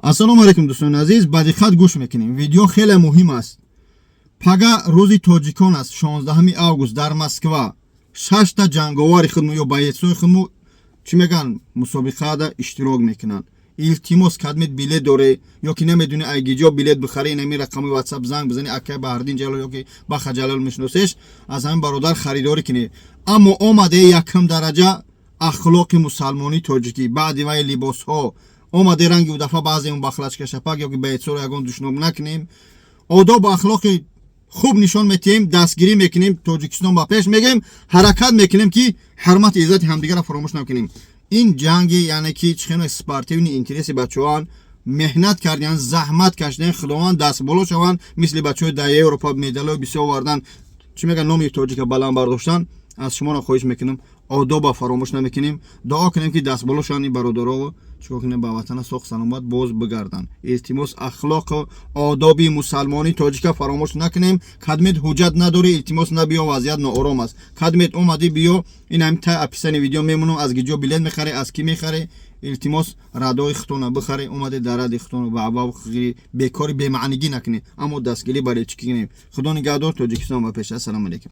Ассалому алайкум, дӯстони азиз, ба диққат гӯш мекунем. Видео хеле муҳим аст. Пага рӯзи тоҷикон аст, 16 август, дар Москва шашта ҷанговари худмо ё боец ои худмо, чӣ мегӯянд, мусобиқада иштирок мекунанд. Илтимос, кадмет билет доре ё ки намедуни ай гиҷо билет бихарӣ, инами рақами Ватсап занг бизани, акай Баҳриддин Ҷалол ё ки Баха Ҷалол мешиносеш, аз ҳамин бародар харидорӣ кунед. Аммо омаде, якум дараҷа ахлоқи мусалмонии тоҷикӣ, баъди вай либосҳо. Омаде, ранги дафъа баъзеон бахлачка шапак ё ки боец оро ягон душном накунем, одобу ахлоқи хуб нишон метиҳем, дастгирӣ мекунем, Тоҷикистон ба пеш мегӯем, ҳаракат мекунем, ки ҳурмати иззати ҳамдигарро фаромӯш накунем. Ин ҷанги, яъне ки чихено, спортивный интерес и бачаҳоан, меҳнат кардиян, заҳмат кашидан, худованд дастболо шаванд, мисли бачаҳои дар Европа медалҳои бисёр овардан, чӣ мегӯянд, номи тоҷика баланд бардоштан. Аз шуморо хоҳиш мекунам, одоба фаромӯш намекунем, дуо кунем, ки дастболо шаванд ин бародарово, чикор кунем, ба ватана соғ саломат боз бигарданд. Илтимос, ахлоқу одоби мусалмонии тоҷика фаромӯш накунем. Кадмет ҳуҷҷат надорӣ, илтимос, набиё, вазъият ноором аст. Кадмет омадӣ, биё, ин ҳами та описание видео мемонам, аз гиҷо билет мехарӣ, аз кӣ мехарӣ. Илтимос, радои худтона бихарӣ, омаде дар ради худтона бекори бемаънигӣ накунед, аммо дастгирӣ барои чӣ кунем. Худо нигаҳдор, Тоҷикистон ба пеш. Ассалому алайкум.